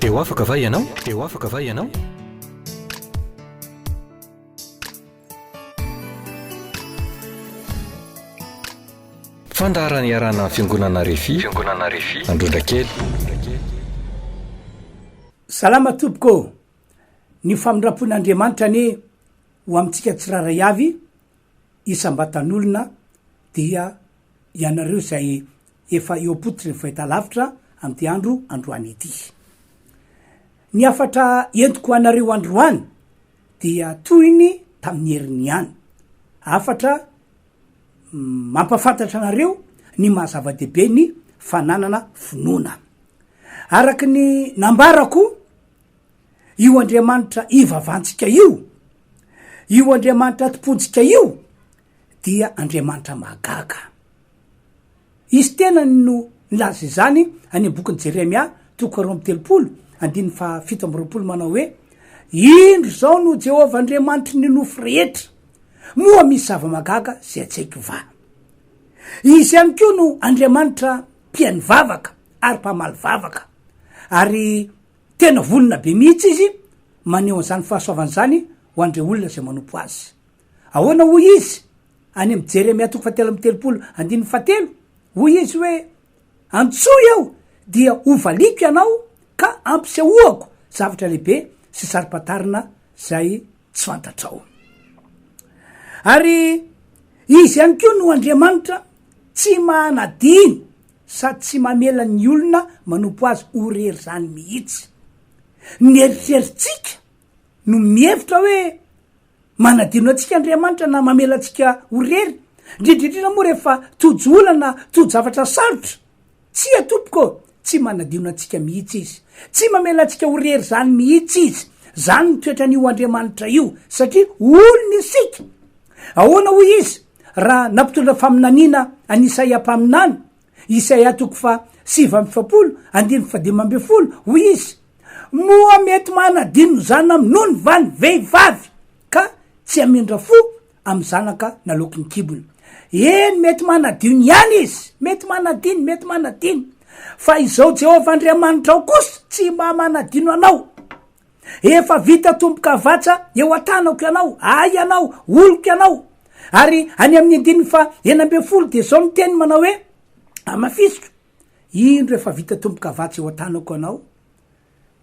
Dia ho afaka va ianao? Dia ho afaka va ianao? Fandaharana iarahana amin'ny Fiangonana Refi, Fiangonana Refi, Androndrakely. Salama tompoko ô! Ny famindrampon'Andriamanitra anie ho amintsika tsirairay avy isam-batan'olona dia ianareo izay efa eo am-pototry ny fahitalavitra amin'ity andro androany ity. Ny hafatra entiko ho anareo androany dia toy ny tamin'ny heriny ihany. Hafatra mampahafantatra anareo ny maha zava-dehibe ny fananana finoana. Araka ny nambarako, io Andriamanitra ivavantsika io, io Andriamanitra tompontsika io dia Andriamanitra mahagaga. Izy tenany no nilaza izany any amin'ny bokin'i Jeremia toko 32 andininy faha-27 manao hoe, Indro izao no Jehovah Andriamanitry ny nofo rehetra, moa misy zava-mahagaga izay tsy haiko va? Izy ihany koa no Andriamanitra mpihaino vavaka ary mpamaly vavaka, ary tena vonona be mihitsy izy maneho an'izany fahasoavana izany ho an'ireo olona izay manompo azy. Ahoana hoy izy any amin'ny Jeremia toko fahatelo amby telopolo andininy fahatelo? Hoy izy hoe, Antsoy aho dia hovaliako ianao ka ampisehoako zavatra lehibe sy saro-pantarina izay tsy fantatrao. Ary izy ihany koa no Andriamanitra tsy manadino sady tsy mamela ny olona manompo azy ho rery izany mihitsy. Ny eritreritsika no mihevitra hoe Manadino antsika Andriamanitra na mamela antsika ho rery, indrindra indrindra moa rehefa tojo olana, tojo zavatra sarotra. Tsia tompoko ô, tsy manadino antsika mihitsy Izy. Tsy mamela antsika ho rery izany mihitsy Izy. Izany ny toetran'io Andriamanitra io, satria olony isika. Ahoana hoy Izy raha nampitondra faminaniana an'i Isaia mpaminany? Isaia toko faha 49 andininy faha 15, hoy Izy, Moa mety manadino ny zana-minono va ny vehivavy ka tsy hamindra fo amin'ny zanaka naloaky ny kibony? Eny, mety manadino ihany izy, mety manadino, mety manadino. Fa izao Jehovah Andriamanitrao kosa tsy mba manadino anao. Efa vita tombokavatsa eo an-tanako ianao, ahy ianao, oloko ianao. Ary any amin'ny andininy faha 16 dia izao ny teniny manao hoe, Hamafisiko, Indro efa vita tombokavatsa eo an-tanako ianao,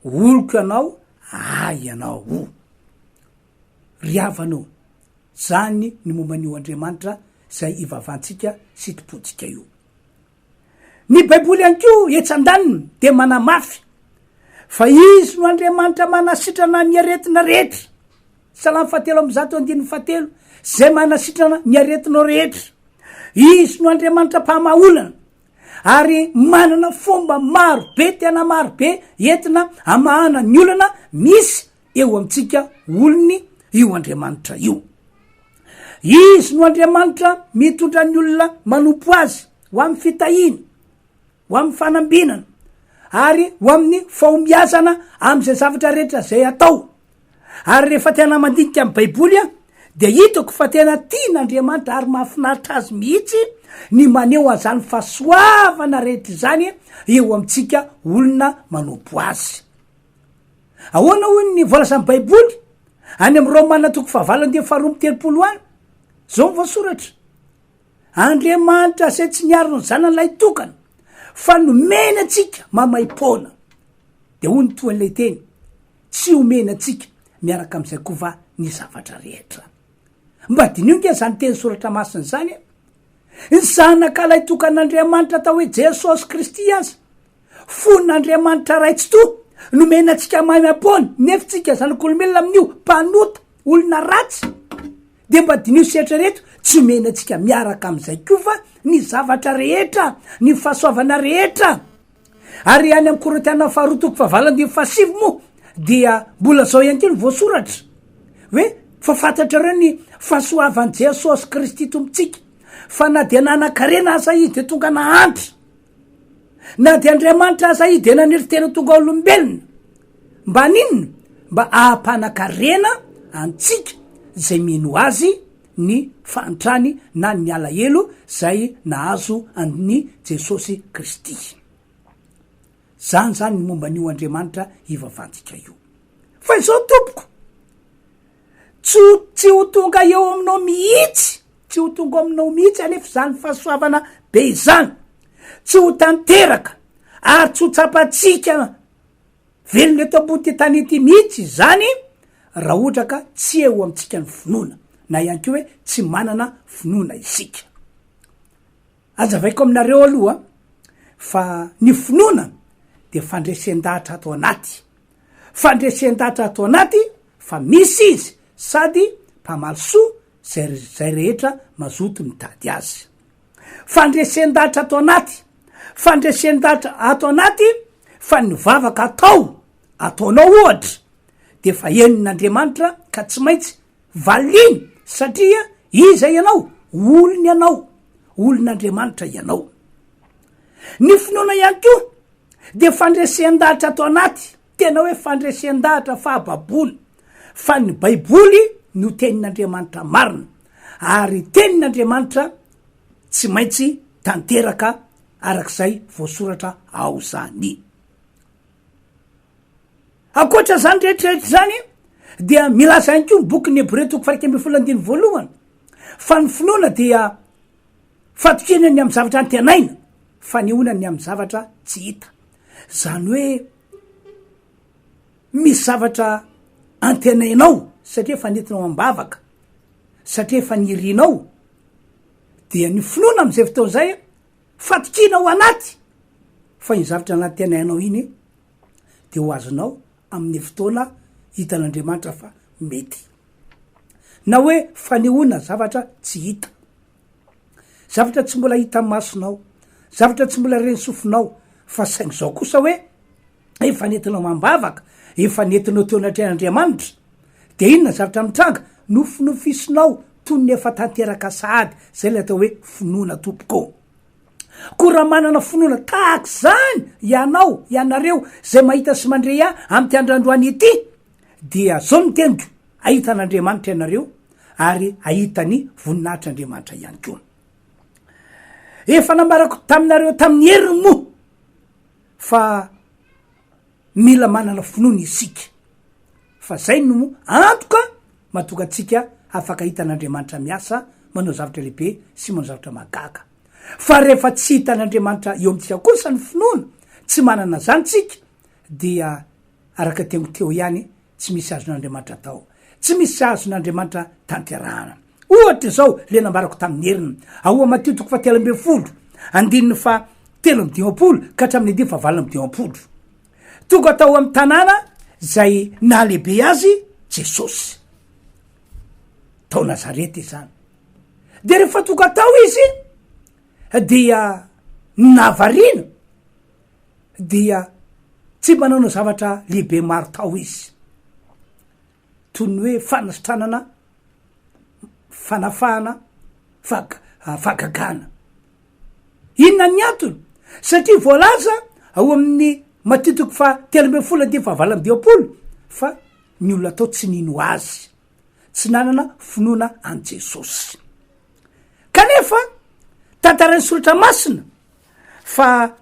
oloko ianao, ahy ianao. O! Ry havana ô, zany ny momba an'io Andriamanitra izay ivavantsika sy tompontsika io. Ny Baiboly ihany koa etsy andaniny dia manamafy fa Izy no Andriamanitra manasitrana ny aretina rehetra. Salamo fahatelo amby zato andininy fahatelo, izay manasitrana ny aretinao rehetra. Izy no Andriamanitra mpamaha olana ary manana fomba maro be, tena maro be entina amahana ny olana misy eo amintsika olony io Andriamanitra io. Izy no Andriamanitra mitondra ny olona manompo azy ho amin'ny fitahiana, ho amin'ny fanambinana ary ho amin'ny fahombiazana amin'izay zavatra rehetra izay atao. Ary rehefa tena mandinika ny Baiboly aho dia hitako fa tena tian'Andriamanitra ary mahafinaritra azy mihitsy ny maneho an'izany fahasoavana rehetra izany eo amintsika olona manompo azy. Ahoana hoy ny voalazan'ny Baiboly any amin'ny Romana toko fahavalo andininy faharoa amby telopolo any? Izao no voasoratra, Andriamanitra izay tsy niaro ny zanany lahitokana fa nomeny antsika maimaim-poana. Dia hoy ny tohin'ilay teny, Tsy omena antsika miaraka amin'izay koa va ny zavatra rehetra? Mba diniho nge izany teny soratra masina izany e! Ny zanaka lahitokan'Andriamanitra atao hoe Jesosy Kristy aza, fon'Andriamanitra Ray Tsitoha, nomena antsika maimaim-poana, nefa tsika zanak'olombelona amin'io mpanota, olona ratsy, dia mba diniho sy eritrereto, tsy omena antsika miaraka amin'izay koa va ny zavatra rehetra, ny fahasoavana rehetra? Ary any amin'ny Korintiana faharoa toko fahavalo andininy fahasivy moa dia mbola zao ihany koa no voasoratra hoe fa fantatrareo ny fahasoavan'i Jesosy Kristy Tompontsika fa na dia nanan-karena aza izy dia tonga nahantra, na dia Andriamanitra aza izy dia naniry tena tonga olombelona mba haninona? Mba hahampanan-karena antsika izay mino azy ny fahantrany na ny alahelo zay nahazo an'i Jesosy Kristy. Zany zany ny momba an'io Andriamanitra ivavahantsika io. Fa izao tompoko, tsy ho, tsy ho tonga eo aminao mihitsy, tsy ho tonga aminao mihitsy anefa izany fahasoavana be izany. Tsy ho tanteraka ary tsy ho tsapantsika velona eto ambony tany ity mihitsy izany raha ohatra ka tsy eo amintsika ny finoana, na ihany koa hoe tsy manana finoana isika. Azavaiko aminareo aloha fa ny finoana dia fandresen-dahatra ato anaty, fandresen-dahatra ato anaty fa misy izy sady mpamaly soa zay zay rehetra mazoto mitady azy. Fandresen-dahatra ato anaty, fandresen-dahatra ato anaty fa ny vavaka atao, ataonao ohatra, dia efa henon'Andriamanitra ka tsy maintsy Valiany satria iza ianao? Olony ianao, olon'Andriamanitra ianao. Ny finoana ihany koa dia fandresen-dahatra ato anaty, tena hoe fandresen-dahatra fahababoana fa ny Baiboly no tenin'Andriamanitra marina ary tenin'Andriamanitra tsy maintsy tanteraka arak'izay voasoratra ao zany. Ankoatra izany rehetra rehetra izany dia milaza ihany koa ny bokin'ny Hebreo toko faha 11 andininy voalohany fa ny finoana dia fatokiana ny amin'ny zavatra antenaina, fanehoana ny amin'ny zavatra tsy hita. Izany hoe misy zavatra antenainao satria efa nentinao am-bavaka, satria efa nirinao, dia ny finoana amin'izay fotoana izay fatokiana ao anaty fa iny zavatra nantenainao iny de ho azonao amin'ny fotoana hitan'Andriamanitra fa mety. Na hoe fanehoana zavatra tsy hita. Zavatra tsy mbola hita masonao, zavatra tsy mbola ren'ny sofinao, fa saingy zao kosa hoe efa nentinao amam-bavaka, efa nentinao teo anatrehan'Andriamanitra, de inona zavatra mitranga? Nofinofisinao toy ny efa tanteraka sahady, zay ilay atao hoe finoana tompoko. Koa raha manana finoana tahaka izany ianao, ianareo izay mahita sy mandre ahy amin'ity andro androany ity, dia izao no teniko, hahita an'Andriamanitra ianareo ary hahita ny voninahitr'Andriamanitra ihany koa. Efa nambarako taminareo tamin'ny heriny moa fa mila manana finoana isika, fa zay no antoka mahatonga antsika afaka hahita an'Andriamanitra miasa, manao zavatra lehibe sy manao zavatra mahagaga. Fa rehefa tsy hitan'Andriamanitra eo amintsika kosa ny finoana, tsy manana izany tsika, dia araka teniko teo ihany, tsy misy azon'Andriamanitra atao. Tsy misy azon'Andriamanitra tanterahana. Ohatra izao le nambarako tamin'ny heriny, ao Matio toko fahatelo ambin'ny folo, andininy faha 53 ka hatramin'ny andininy faha 58. Tonga tao amin'ny tanàna izay nahalehibe azy Jesosy. Tao Nazareta izany. De rehefa tonga tao izy dia nahavariana dia tsy mba nanao zavatra lehibe maro tao izy. Toy ny hoe fanasitranana, fanafahana, fahagagana. Inona ny antony? Satria voalaza ao amin'ny Matio toko faha 13 andininy faha 58 fa ny olona tao tsy nino azy, tsy nanana finoana an'i Jesosy. Kanefa tantarain'ny soratra masina fa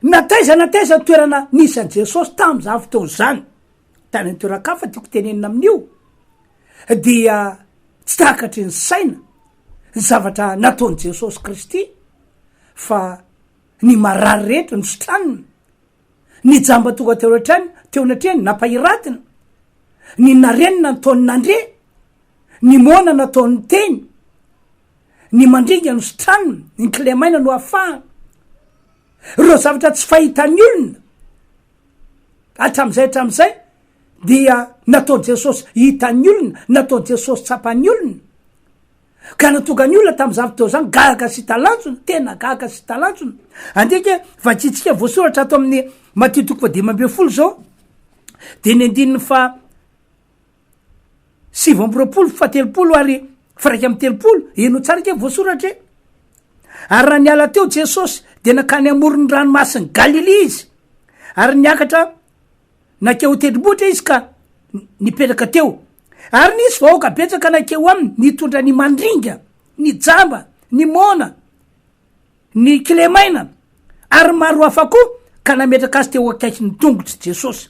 na taiza na taiza ny toerana nisy an'i Jesosy tamin'izany fotoana izany, tany an-toeran-kafa tiako tenenina amin'io, dia tsy takatry ny saina ny zavatra nataon'i Jesosy Kristy fa ny marary rehetra nositranina, ny jamba tonga teo hatrany teo anatrehany nampahiratina, ny narenina nataony nandre, ny moana nataony niteny, ny mandringa nositranina, ny kilemaina no afahana. Ireo zavatra tsy fahitan'ny olona hatramin'izay hatramin'izay dia nataon'i Jesosy hitan'ny olona, nataon'i Jesosy tsapan'ny olona. Ka nahatonga ny olona tamin'izany fotoana izany gaga sy talanjona, tena gaga sy talanjona. Andeha ange vakintsika voasoratra ato amin'ny Matio toko faha-15 izao, dia ny andininy faha 29, faha-30 ary faha-31, henoy tsara ange voasoratra e. Ary raha niala teo Jesosy, dia nankany amoron'ny ranomasin'i Galilia izy, ary niakatra Nankeo an-tendrombohitra izy ka nipetraka teo. Ary nisy vahoaka betsaka nankeo aminy nitondra ny mandringa, ny jamba, ny moana, ny kilemaina, ary maro hafa koa, ka nametraka azy teo akaikin'ny tongotr'i Jesosy.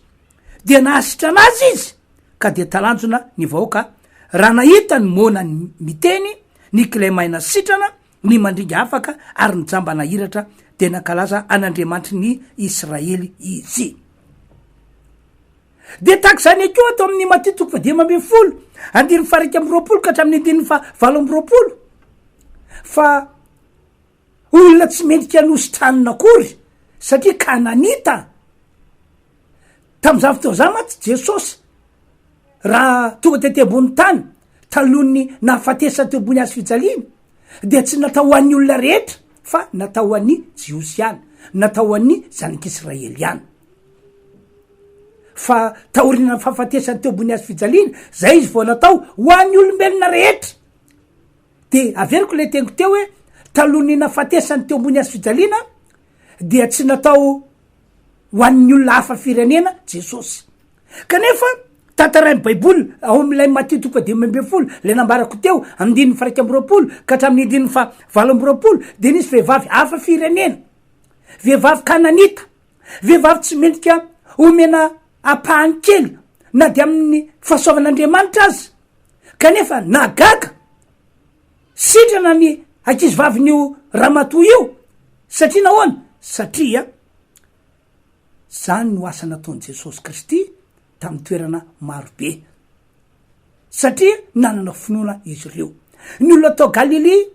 Dia nahasitrana azy izy, ka dia talanjona ny vahoaka raha nahita ny moana miteny, ny kilemaina sitrana, ny mandringa afaka, ary ny jamba nahiratra, dia nankalaza an'Andriamanitry ny Israely izy. Dia tahaka izany ihany koa ato amin'ny Matio toko fahadimy ambin'ny folo, andininy faha-21 ka hatramin'ny andininy faha-28, fa olona tsy mendrika nositranina akory satria Kananita. Tamin'izany fotoana izany mantsy Jesosy raha tonga tety ambony tany talohan'ny nahafatesany teo ambony hazo fijaliana dia tsy natao ho an'ny olona rehetra fa natao ho an'ny Jiosy ihany, natao ho an'ny zanak'Israely ihany. Fa taorian'ny fahafatesany teo ambony hazo fijaliana, zay izy vao natao ho an'ny olombelona rehetra. De averiko le teniko teo hoe talohan'ny nahafatesany teo ambony hazo fijaliana dia tsy natao ho an'ny olona hafa firenena Jesosy. Kanefa tantarain'ny Baiboly ao amin'ilay Matio toko fahadimy ambin'ny folo, ilay nambarako teo, andininy faha-21 ka hatramin'ny andininy faha-28, dia nisy vehivavy hafa firenena, vehivavy kananita, vehivavy tsy mendrika omena ampahany kely na dia amin'ny fahasoavan'Andriamanitra aza, kanefa nahagaga sitrana ny ankizivavin'io ramatoa io, satria nahoana? Satria zany no asa nataon'i Jesosy Kristy tamin'ny toerana marobe, satria nanana finoana izy ireo. Ny olona tao Galilia,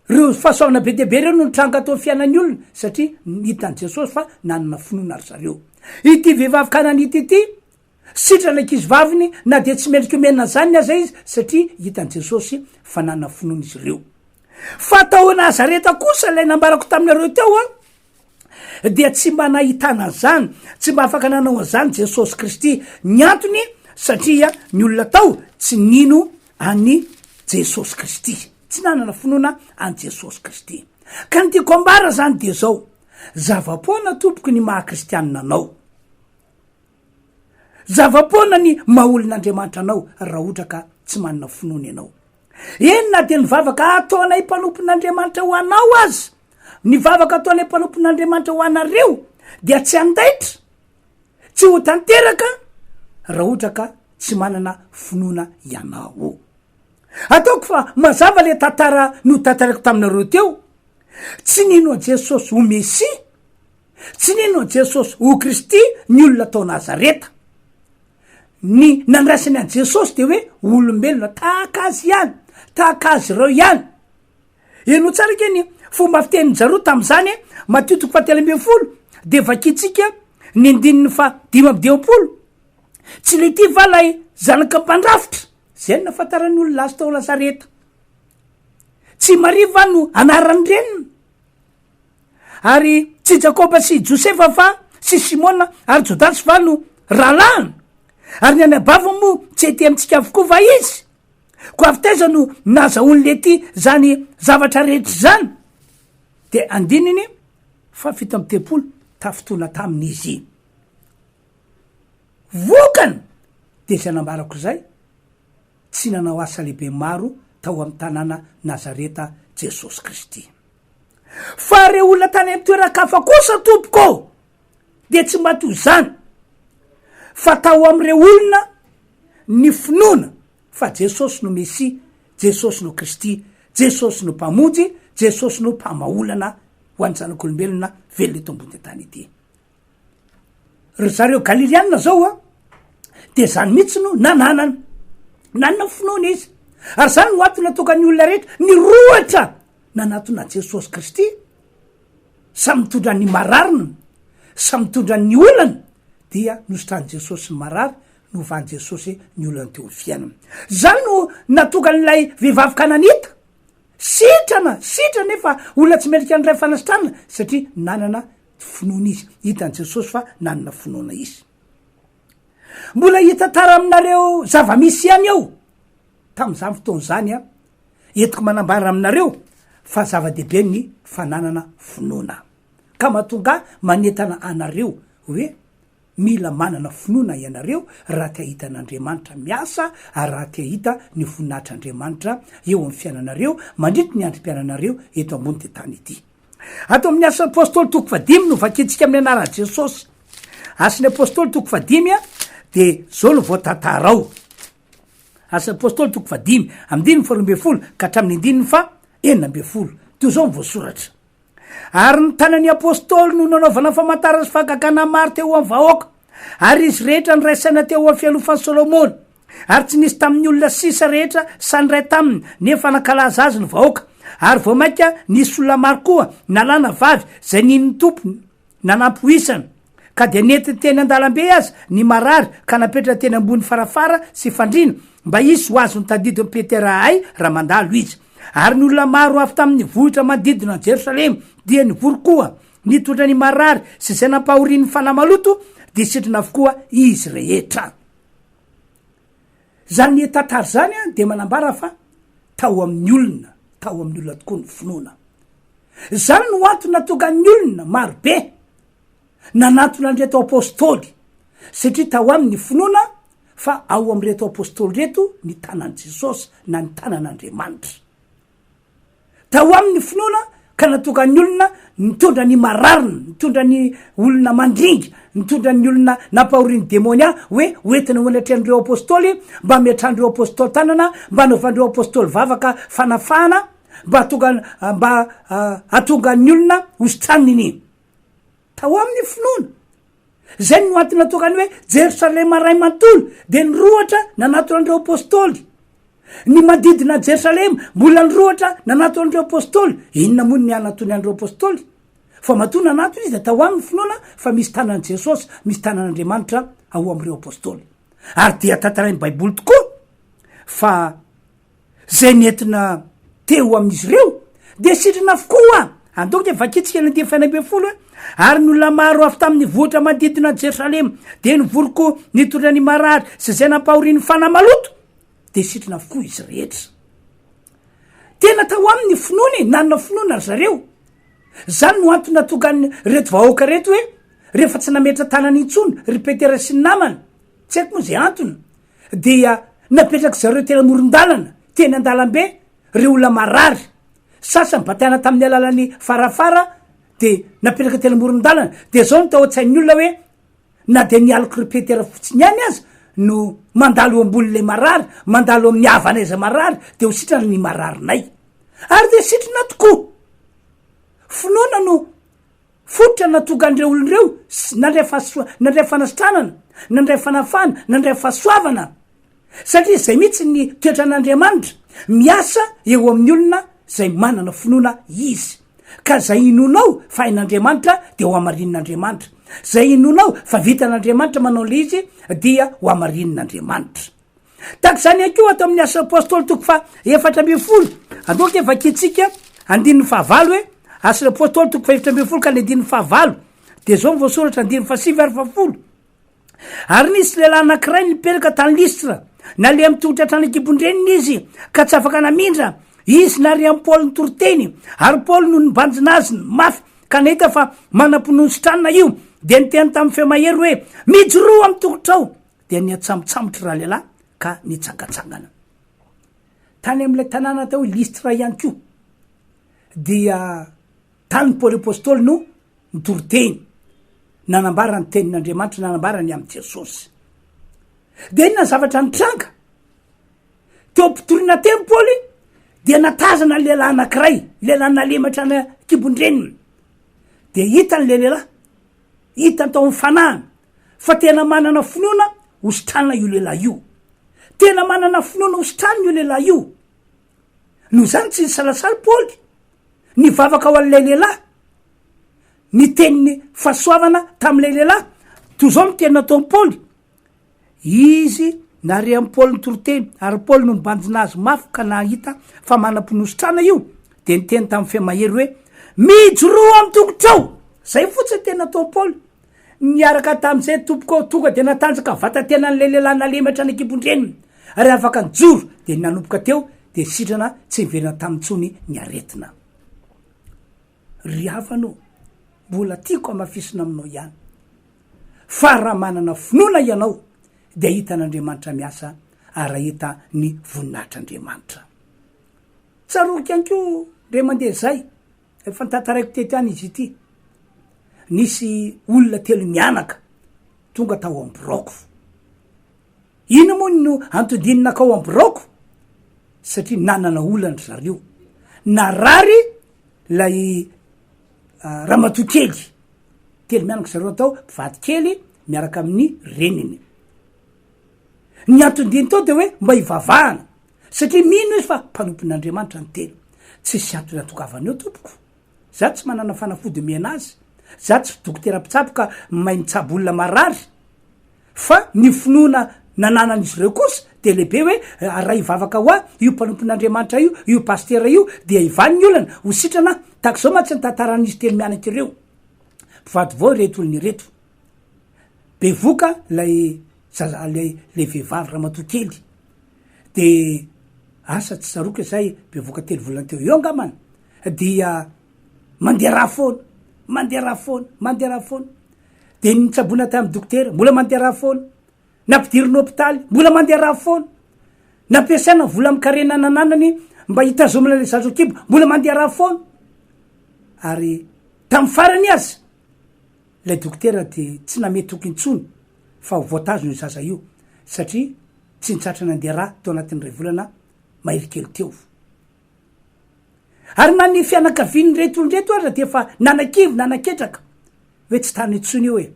reo fahasoavana be dia be reo no nitranga tao fiainan'ny olona, satria hitan'i Jesosy fa nanana finoana ry zareo. Ity vehivavy kananita ity, sitrana ankizy vaviny na dia tsy mendrika omena an'izany aza izy, satria hitan'i Jesosy fa nanana finoana izy ireo. Fa tao Nazareta kosa, ilay nambarako taminareo teo an, dia tsy mba nahitana an'izany, tsy mba afaka nanao an'izany Jesosy Kristy. Ny antony, satria ny olona tao tsy nino an'i Jesosy Kristy, tsy nanana finoana an'i Jesosy Kristy. Ka ny tiako ambara zany dia zao, zava-poana tompoko ny maha kristianina anao. Zava-poana ny maha olon'Andriamanitra anao raha ohatra ka tsy manana finoana ianao. Eny na dia ny vavaka ataonay mpanompon'Andriamanitra ho anao aza, ny vavaka ataonay mpanompon'Andriamanitra ho anareo dia tsy handaitra, tsy ho tanteraka raha ohatra ka tsy manana finoana ianao. Ataoko fa mazava le tantara notantaraiko taminareo teo, tsy nino an'i Jesosy ho Mesia, Tsy nino an'i Jesosy ho Kristy ny olona tao Nazareta. Ny nandraisany an'i Jesosy dia hoe olombelona tahaka azy ihany, tahaka azy ireo ihany. Henoy tsara ange ny fomba fitenin'i zareo tamin'izany, Matio toko fahatelo ambin'ny folo, dia vakintsika ny andininy faha-55. Tsy ilay ity va ilay zanaka mpandrafitra? Izay no nahafantaran'ny olona azy tao Nazareta. Tsy Maria va no anaran'ny reniny? Ary tsy Jakoba sy Josefa va sy Simona ary Jodasy va no rahalahiny? Ary ny anabaviny moa tsy ety amintsika avokoa va izy? Koa avy taiza no nahazahoan'i Lety izany zavatra rehetra izany? Dia andininy faha-37, tafintohina taminy izy. Vokany, dia izay nambarako izay, tsy nanao asa lehibe maro tao amin'ny tanàna Nazareta Jesosy Kristy. Fa ireo olona tany amin'ny toeran-kafa kosa, tompoko ô, dia tsy mba toy izany, fa tao amin'ireo olona ny finoana fa Jesosy no Mesia, Jesosy no Kristy, Jesosy no Mpamonjy, Jesosy no Mpamaolana ho an'ny zanak'olombelona velona eto ambony tany ity. Ry zareo Galilianina zao a, de zany mihitsy no nananany, nanana finoana izy, ary zany no antony nahatonga ny olona rehetra nirohotra nanatona an'i Jesosy Kristy, samy mitondra ny marariny, samy mitondra ny olany, dia nositran'i Jesosy ny marary, novan'i Jesosy ny olany teo amin'ny fiainana. Zany no nahatonga an'ilay vehivavy kananita sitrana, sitrana nefa olona tsy mendrika ny ray fanasitranana satria nanana finoana izy. Hitan'i Jesosy fa nanana finoana izy. Mbola hitantara aminareo zava-misy ihany aho tamin'izany fotoana izany an. Entiko manambara aminareo fa zava-dehibe ny fananana finoana. Ka mahatonga ahy manentana anareo hoe mila manana finoana ianareo raha te hahita an'Andriamanitra miasa ary raha te hahita ny voninahitr'Andriamanitra eo amin'ny fiainanareo mandritry ny androm-piainanareo eto ambony ty tany ity. Ato amin'ny Asan'ny Apostoly toko fahadimy no vakintsika amin'ny anaran'i Jesosy. Asan'ny Apostoly toko fahadimy dia zao no voatantara ao. Asan'ny Apostoly toko fahadimy, andininy faharoa ambin'ny folo ka hatramin'ny andininy faha 16. Toy izao no voasoratra. Ary ny tanan'ny Apostoly no nanaovana famantarana sy fahagagana maro teo amin'ny vahoaka, ary izy rehetra niray saina teo amin'ny fialofan'i Solomona. Ary tsy nisy tamin'ny olona sisa rehetra sahy niray taminy, nefa nankalaza azy ny vahoaka. Ary vao mainka nisy olona maro koa, na lahy na vavy, izay nino ny Tompo, nanampy ho isany. Ka dia nentiny teny an-dalambe aza ny marary ka napetrany teny ambony farafara sy fandriana, mba hisy ho azon'ny tadidin'i Petera ahay raha mandalo izy. Ary ny olona maro avy tamin'ny vohitra manodidina an'i Jerosalema dia nivory koa, nitondra ny marary sy izay nampahorian'ny fanahy maloto, dia sitrana avokoa izy rehetra. Izany tantara izany dia manambara fa tao amin'ny olona, tao amin'ny olona tokoa ny finoana. Izany no antony nahatonga ny olona marobe nanantona an'ireto apostoly, satria tao aminy ny finoana fa ao amin'ireto apostoly ireto ny tanan'i Jesosy na ny tanan'Andriamanitra. Tao aminy ny finoana ka nahatonga ny olona nitondra ny marariny, nitondra ny olona mandringa, nitondra ny olona nampahorian'ny demonia hoe hoentina ho anatrehan'ireo apostoly mba hametrahan'ireo apostoly tanana, mba hanaovan'ireo apostoly vavaka fanafahana, mba hahatonga mba hahatonga ny olona ho sitraniny. Tao aminy ny finoana. Izay no antony nahatonga ny hoe Jerosalema ray manontolo dia nirohotra nanatona an'ireo apostoly. Ny manodidina an'i Jerosalema mbola nirohotra nanatona an'ireo apostoly. Inona moa ny hanatony an'ireo apostoly? Fa matoa nanatona izy dia tao aminy ny finoana fa misy tanan'i Jesosy, misy tanan'Andriamanitra ao amin'ireo apostoly. Ary dia tantarain'ny Baiboly tokoa fa Izay nentina teo amin'izy ireo dia sitrana avokoa. Andao dia vakintsika ny andininy fahenina 11 hoe, Ary ny olona maro avy tamin'ny vohitra manodidina an'i Jerosalema dia nivory koa nitondra ny marary sy izay nampahorian'ny fanahy maloto, dia sitrana avokoa izy rehetra. Tena tao aminy ny finoana e, nanana finoana ry zareo. Izany no antony nahatonga an'ireto vahoaka ireto hoe, rehefa tsy nametra-tanana intsony ry Petera sy ny namany, tsy haiko moa izay antony, dia napetrak'i zareo teny amoron-dalana, teny an-dalambe, ireo olona marary. Sasany bataina tamin'ny alalan'ny farafara dia napetraka teny amoron-dalana. Dia izao no tao an-tsain'ny olona hoe, na dia ny aloky ry Petera fotsiny ihany aza no mandalo eo ambonin'ilay marary, mandalo amin'ny havanay izay marary, dia ho sitrana ny mararinay. Ary dia sitrana tokoa. Finoana no Fototra nahatonga an'ireo olona ireo nandray fahasoa, nandray fanasitranana, nandray fanafahana, nandray fahasoavana. Satria izay mihitsy ny toetran'Andriamanitra, miasa eo amin'ny olona izay manana finoana Izy. Ka izay inoanao fa hain'Andriamanitra dia ho hamarinin'Andriamanitra. Izay inoanao fa vitan'Andriamanitra manao ilay izy dia ho hamarinin'Andriamanitra. Tahaka izany ihany koa ato amin'ny Asan'ny Apostoly toko faha 14. Andao ange vakintsika andininy fahavalo hoe Asan'ny Apostoly toko faha 14 ka ny andininy fahavalo. Dia izao no voasoratra andininy fahasivy ary fahafolo. Ary nisy lehilahy anankiray nipetraka tany Lystra, naleha mitongotra hatrany an-kibon-dreniny izy, ka tsy afaka namindra. Izy nary amin'i Paoly nitoriteny, ary Paoly no nibanjina azy mafy, ka nahita fa manam-pinoana sitranina io, dia niteny tamin'ny feo mahery hoe, Mijoroa amin'ny tongotrao! Dia niantsamotsamotry ralehilahy ka nitsangantsangana. Tany amin'ilay tanàna atao hoe Lystra ihany koa, dia tany Paoly Apostoly no nitory teny, nanambara ny tenin'Andriamanitra, nanambara ny amin'i Jesosy. Dia inona ny zavatra nitranga? Teo am-pitoriana teny Paoly dia natazana ny lehilahy anankiray, lehilahy nalemy hatrany an-kibon-dreniny. Dia hitany ilay lehilahy, hitany tao amin'ny fanahiny fa tena manana finoana ho sitranina io lehilahy io. Tena manana finoana ho sitranina io lehilahy io. Noho izany tsy nisalasala Paoly nivavaka ho an'ilay lehilahy, niteny fahasoavana tamin'ilay lehilahy. Toy izao ny teny nataon'i Paoly, Izy nare an'i Paoly nitoriteny, ary Paoly no nibanjina azy mafy ka nahita fa manam-pinoa sitrana io, dia niteny tamin'ny feo mahery hoe, Mijoroa amin'ny tongotrao! Izay fotsiny ny teny nataon'i Paoly. Niaraka tamin'izay tompoko aho, tonga dia natanjaka ny vatan-tenan'ilay lehilahy nalemy hatrany an-kibon-dreniny, ary afaka nijoro, dia nanomboka teo dia sitrana tsy niverina taminy intsony ny aretina. Ry havana ô, mbola tiako hamafisina aminao ihany, fa raha manana finoana ianao dia hahita an'Andriamanitra miasa ary hahita ny voninahitr'Andriamanitra. Tsaroako ihany koa indray mandeha izay. Efa notantaraiko teto ihany izy ity. Nisy olona telo mianaka tonga tao am biraoko. Inona moa no anton-diany nakao am biraoko? Satria nanana olana ry zareo. Narary ilay ramatoa kely. Telo mianaka zareo atao mpivady kely miaraka amin'ny reniny. Ny anton-diany tao dia hoe mba hivavahana. Satria mino izy fa mpanompon'Andriamanitra ny tena. Tsisy antony hatongavana eo tompoko. Za tsy manana fanafody omena azy. Za tsy dokotera mpitsabo ka mahay mitsabo olona marary. Fa ny finoana nananan'izy ireo kosa dia lehibe hoe raha hivavaka ho ahy io mpanompon'Andriamanitra io, io pasitera io dia hivaly ny olana, ho sitrana aho. Tahaka izao mantsy ny tantaran'izy telo mianaka ireo. Mpivady vao ireto olona ireto. Bevoka ilay zaza, ilay vehivavy ramatoa kely. De asa tsy tsaroako izay bevoka telo volana teo eo angambany dia mandeha rà foana, mandeha rà foana, mandeha rà foana. De nitsaboina tamin'ny dokotera, mbola mandeha rà foana. Nampidirina hopitaly, mbola mandeha rà foana. Nampiasaina vola amin-karena nananany mba hitazomana ilay zaza an-kibo, mbola mandeha rà foana. Ary tamin'ny farany aza, ilay dokotera dia tsy namehy toky intsony fa ho voatazona io zaza io satria tsy nitsahatra nandeha rà tao anatin'ny iray volana mahery kely teo. Ary na ny fianakavian'ireto olona ireto aza dia efa nanakivy, nanaketraka hoe tsy tany intsony io e!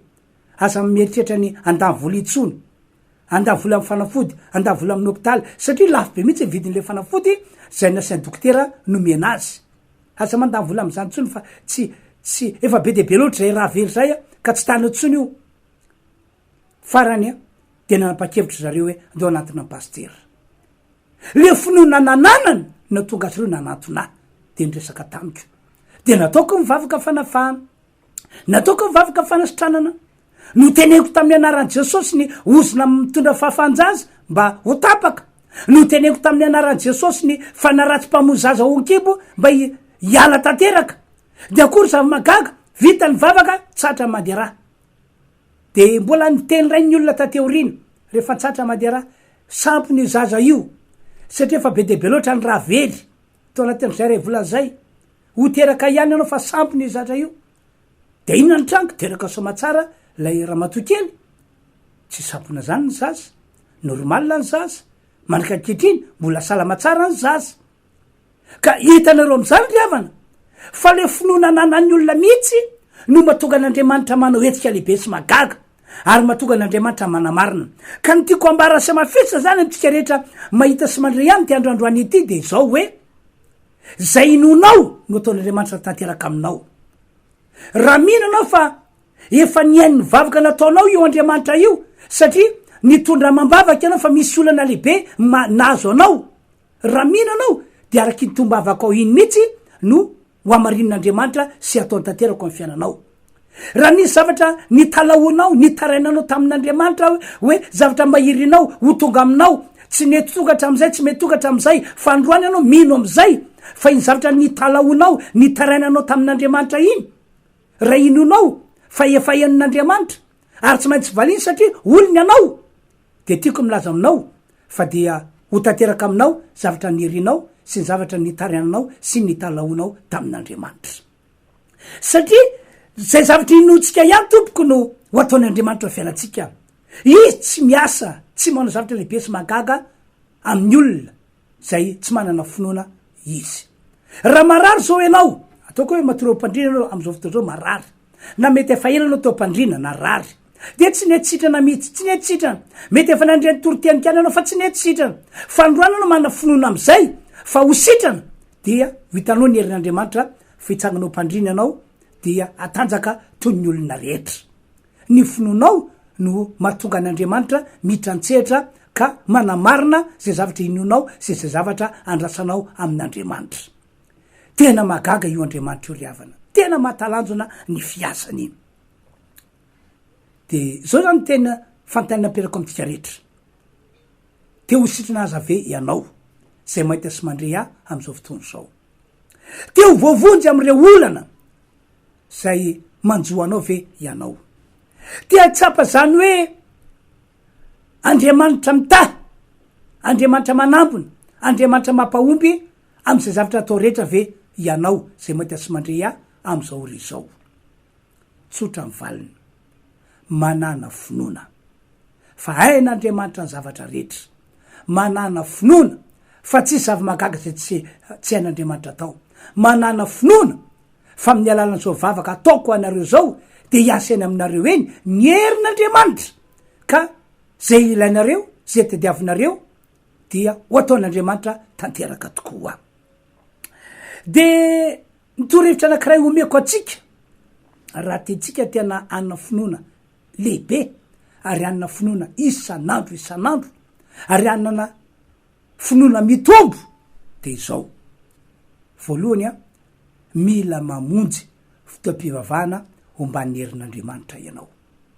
Aza mieritreritra ny handany vola intsony, handany vola amin'ny fanafody, handany vola amin'ny hopitaly satria lafo be mihitsy ny vidin'ilay fanafody izay nasain'ny dokotera nomena azy. Aza mandany vola amin'izany intsony fa tsy tsy efa be dia be loatra izay rà very izay ka tsy tany intsony io. Farany dia nanapa-kevitra zareo hoe andao hanantona an'i Pasitera. Le finoana nananany no tonga azy ireo nanantona ahy dia niresaka tamiko. Dia nataoko ny vavaka fanafahana, nataoko ny vavaka fanasitranana, noteneniko tamin'ny anaran'i Jesosy ny ozona mitondra fahafahan-jaza mba ho tapaka, noteneniko tamin'ny anaran'i Jesosy ny fanaratsy mpamono zaza ao an-kibo mba hiala tanteraka. Dia akory zava-mahagaga, vita ny vavaka, tsatra mandeha rà. Dia mbola niteny indray ny olona taty aoriana, rehefa nitsahatra Madera, sampona io zaza io, satria efa be dia be loatra ny rà very tao anatin'izay iray volana izay. Ho teraka ihany ianao fa sampona io zaza io. Dia inona ny tranga? Teraka soamatsara ilay ramatoa kely. Tsy sampona izany ny zaza. Normal ny zaza. Mandraka ankehitriny, mbola salama tsara ny zaza. Ka hitanareo amin'izany ry havana fa le finoana ananan'ny olona mihitsy no mahatonga an'Andriamanitra manao hetsika lehibe sy mahagaga ary mahatonga an'Andriamanitra manamarina. Ka ny tiako ambara sy hamafisina izany amintsika rehetra mahita sy mandre ihany ity andro androany ity dia izao hoe, izay inoanao no ataon'Andriamanitra tanteraka aminao. Raha mino ianao fa efa nihaino ny vavaka nataonao io Andriamanitra io satria nitondra amam-bavaka ianao fa misy olana lehibe nahazo anao, Raha mino ianao dia araka iny tombavakao iny mihitsy no ho hamarinin'Andriamanitra sy hataony tanteraka ao amin'ny fiainanao. Raha nisy zavatra nitalahoanao, nitarainanao tamin'Andriamanitra hoe zavatra mba irinao ho tonga aminao, tsy nety tonga hatramin'izay, tsy mety tonga hatramin'izay, fa androany ianao mino amin'izay fa iny zavatra nitalahoanao, nitarainanao tamin'Andriamanitra iny, raha inoanao fa efa henon'Andriamanitra ary tsy maintsy valiany satria olony ianao, Dia tiako milaza aminao fa dia ho tanteraka aminao zavatra nirinao sy ny zavatra nitarainanao sy nitalahoanao tamin'Andriamanitra. Satria izay zavatra inoantsika ihany tompoko no ho ataon'Andriamanitra ao fiainantsika. Izy tsy miasa, tsy manao zavatra lehibe sy mahagaga amin'ny olona izay tsy manana finoana Izy. Raha marary izao ianao, ataoko hoe matory eo am-pandriana ianao amin'izao fotoana izao marary. Na mety efa ela ianao teo am-pandriana, narary. Dia tsy nety sitrana mihitsy, tsy nety sitrana. Mety efa nandre ny toriteny ihany ianao fa tsy nety sitrana. Fanindroany ianao manana finoana amin'izay fa ho sitrana, dia ho hitanao ny herin'Andriamanitra fa hitsangana eo am-pandriana ianao dia hatanjaka toy ny olona rehetra. Ny finoanao no mahatonga an'Andriamanitra miditra an-tsehatra ka manamarina izay zavatra inoanao sy izay zavatra andrasanao amin'Andriamanitra. Tena mahagaga io Andriamanitra io ry havana. Tena mahatalanjona ny fiasany. De zao zany tena fanontaniana aperako amintsika rehetra. Te ho sitrana aza ve ianao zay mahita sy mandre ahy amin'izao fotoana izao? Te ho voavonjy amin'ireo olana zay manjo anao ve ianao? Te hahatsapa zany hoe Andriamanitra mitahy, Andriamanitra manambina, Andriamanitra mampahomby amin'izay zavatra atao rehetra ve? ianao izay mahita sy mandre ahy amin'izao ora izao? Tsotra ny valiny. Manàna finoana. Fa hain'Andriamanitra ny zavatra rehetra. Manàna finoana fa tsisy zava-mahagaga izay tsy tsy hain'Andriamanitra atao. Manàna finoana fa amin'ny alalan'izao vavaka ataoko ho anareo izao dia hiasa eny aminareo eny ny herin'Andriamanitra ka izay ilainareo, izay tadiavinareo dia ho ataon'Andriamanitra tanteraka tokoa. Dia ny torohevitra anankiray omeko antsika raha tiantsika tena hanana finoana lehibe ary hanana finoana isan'andro isan'andro ary hanana finoana mitombo dia izao, voalohany an, mila mamonjy fotoam-pivavahana omban'ny herin'Andriamanitra ianao.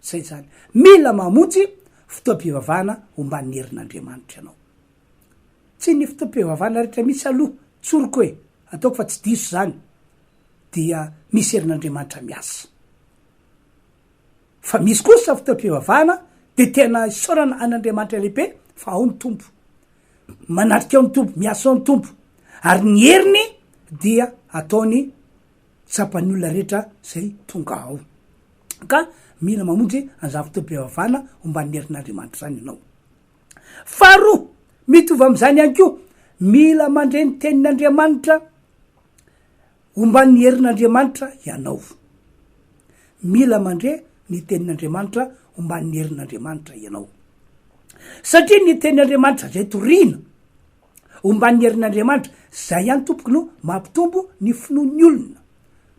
Zay zany. Mila mamonjy fotoam-pivavahana omban'ny herin'Andriamanitra ianao. Tsy ny fotoam-pivavahana rehetra mihitsy aloha, tsoriko e, ataoko fa tsy diso zany, dia misy herin'Andriamanitra miasa. Fa misy kosa fotoam-pivavahana dia tena isaorana an'Andriamanitra lehibe fa ao ny Tompo. Manatrika ao ny Tompo, miasa ao ny Tompo. Ary ny heriny dia ataony tsapan'ny olona rehetra izay tonga ao. Ka mila mamonjy an'izany fotoam-pivavahana omban'ny herin'Andriamanitra izany ianao. Faharoa, mitovy amin'izany ihany koa, mila mandre ny tenin'Andriamanitra omban'ny herin'Andriamanitra ianao. Mila mandre ny tenin'Andriamanitra omban'ny herin'Andriamanitra ianao. Satria ny tenin'Andriamanitra izay toriana omban'ny herin'Andriamanitra, zay ihany tompoko no mampitombo ny finoan'ny olona.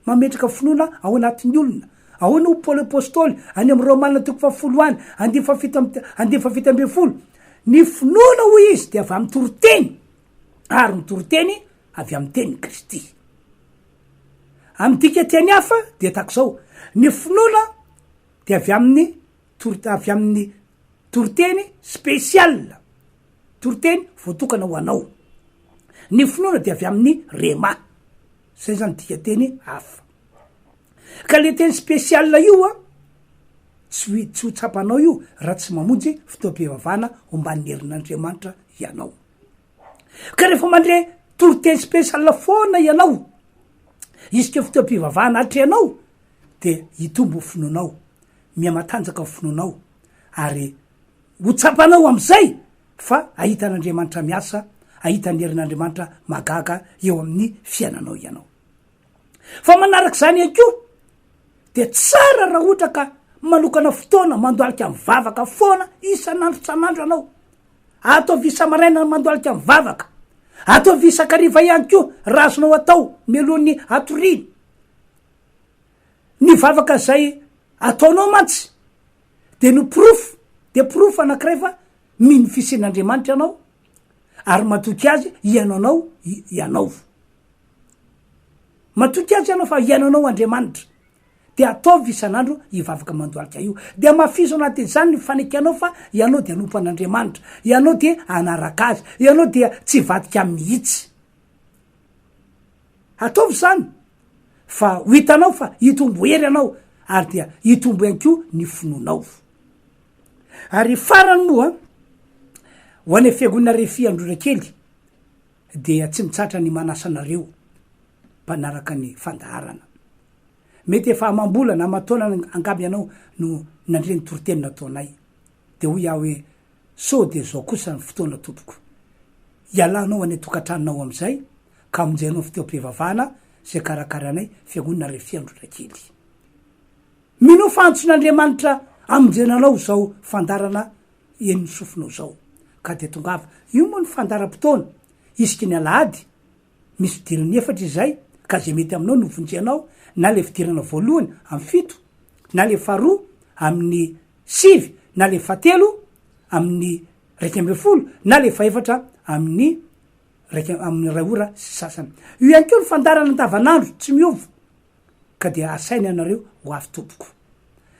Mametraka finoana ao anatin'ny olona. Ahoana hoy Paoly Apostoly any amin'ny Romana toko fahafolo any, andininy fahafito amby, andininy fahafito ambin'ny folo, ny finoana hoy izy dia avy amin'ny toriteny, ary ny toriteny avy amin'ny tenin'i Kristy. Amin'ny dikanteny hafa dia tahaka izao, ny finoana dia avy amin'ny tor-, avy amin'ny toriteny spécial, toriteny voatokana ho anao. Ny finoana dia avy amin'ny rhema, zay zany dikanteny hafa. Ka le teny spécial io an, tsy ho, tsy ho tsapanao io raha tsy mamonjy fotoam-pivavahana omban'ny herin'Andriamanitra ianao. Ka rehefa mandre toriteny spécial foana ianao, isika fotoam-pivavahana atrehanao, de hitombo ny finoanao, mihamatanjaka ny finoanao, ary ho tsapanao am'izay fa ahita an'Andriamanitra miasa, ahita ny herin'Andriamanitra mahagaga eo amin'ny fiainanao ianao. Fa manarak'izany ihany koa, dia tsara raha ohatra ka manokana fotoana mandohalika mivavaka foana isan'andro tsan'andro ianao. Ataovy isa-maraina ny mandohalika mivavaka. Ataovy isan-kariva ihany koa raha azonao atao mialohan'ny hatoriana. Ny vavaka izay ataonao mantsy dia no porofo, dia porofo anankiray fa mino fisian'Andriamanitra ianao ary matoky azy hihaino anao ianao. Matoky azy ianao fa hihaino anao Andriamanitra. Dia ataovy isan'andro io vavaka mandohalika io. Dia hamafiso anatin'izany ny fanekenao fa ianao dia hanompo an'Andriamanitra. Ianao dia hanaraka azy. Ianao dia tsy hivadika aminy mihitsy. Ataovy izany fa ho hitanao fa hitombo hery ianao ary dia hitombo ihany koa ny finoanao. Ary farany moa, ho an'ny Fiangonana Refi Androndrakely dia tsy mitsahatra ny manasa anareo mpanaraka ny fandaharana. Mety efa amam-bolana, aman-taona angamba ianao no nandre ny toriteny nataonay. Dia hoy aho hoe, Sao dia izao kosa ny fotoana tompoko. Ialanao any an-tokantranonao amin'izay ka hamonjenao fotoam-pivavahana izay karakaranay Fiangonana Refiandronakely. Minoa fa antson'Andriamanitra hamonjena anao izao fandaharana henon'ny sofinao izao. Ka dia tongava. Io moa ny fandaharam-potoana isaky ny alahady Misy fidirana efatra izay ka izay mety aminao no vonjenao na ilay fidirana voalohany amin'ny fito na ilay faharoa amin'ny sivy na ilay fahatelo amin'ny 11 na ilay fahefatra amin'ny raika amin'ny iray ora sy sasany. Io ihany koa ny fandaharana andavanandro tsy miova ka dia asaina ianareo ho avy tompoko.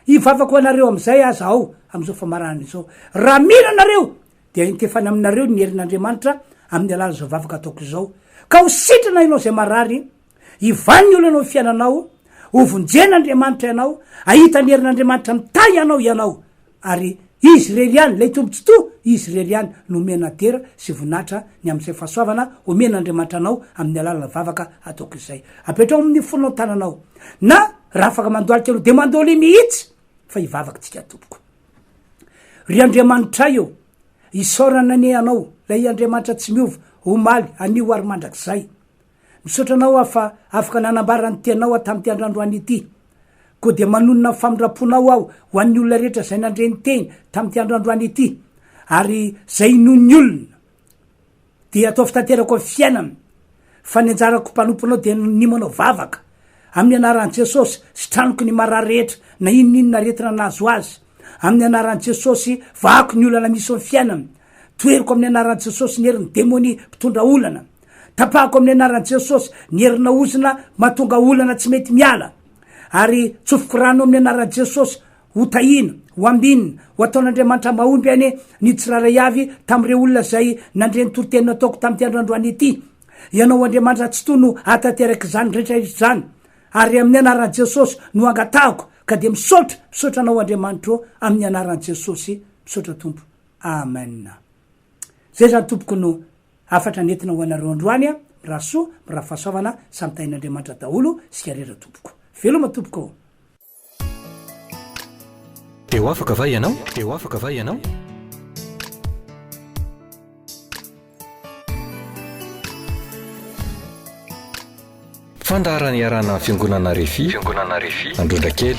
Hivavaka ho anareo amin'izay aza aho amin'izao famaranana izao. Raha mino ianareo dia intefany aminareo ny herin'Andriamanitra amin'ny alalan'izao vavaka ataoko izao. Ka ho sitrana ianao izay marary, hivaly ny olanao fiainanao, ho vonjen'Andriamanitra ianao, hahita ny herin'Andriamanitra mitahy anao ianao ary. Izy irery ihany, ilay Tompo Tsitoha, Izy irery ihany no omena dera sy voninahitra ny amin'izay fahasoavana omen'Andriamanitra anao amin'ny alalan'ny vavaka ataoko izay. Apetraho amin'ny fonao ny tananao. Na raha afaka mandohalika aloha dia mandohalia mihitsy fa hivavaka tsika tompoko. Ry Andriamanitray ô, isaorana anie Anao, ilay Andriamanitra tsy miova, omaly, anio ary mandrakizay. Misaotra Anao aho fa afaka nanambara ny Teninao aho tamin'ity andro androany ity. Koa dia manonona ny famindram-ponao aho ho an'ny olona rehetra izay nandre ny Teny tamin'ity andro androany ity, ary izay inoan'ny olona, dia ataovy tanteraka ao amin'ny fiainany, fa ny anjarako mpanomponao dia ny manao vavaka, amin'ny anaran'i Jesosy, sitraniko ny marary rehetra, na inona inona aretina nahazo azy, amin'ny anaran'i Jesosy, vahako ny olana misy ao amin'ny fiainany, toheriko amin'ny anaran'i Jesosy ny herin'ny demonia mpitondra olana. Tapahako amin'ny anaran'i Jesosy ny herina ozona mahatonga olana tsy mety miala. Ary tsofiko rano amin'ny anaran'i Jesosy ho tahiana, ho ambinina, ho ataon'Andriamanitra mahomby anie ny tsirairay avy tamin'ireo olona izay nandre ny toriteny nataoko tamin'ity andro androany ity. Ianao Andriamanitra Tsitoha no hahatanteraka izany rehetra rehetra izany. Ary amin'ny anaran'i Jesosy no angatahako ka dia misaotra, misaotra Anao Andriamanitro ô, amin'ny anaran'i Jesosy. Misaotra Tompo. Amen. Zay zany tompoko no Hafatra nentina ho anareo androany a, mirary soa, mirary fahasoavana, samy tahin'Andriamanitra daholo isika rehetra tompoko. Veloma tompoko ô! Dia ho afaka va ianao? Dia ho afaka va ianao? Fandaharana iarahana amin'ny Fiangonana Refi, Fiangonana Refi, Androndrakely.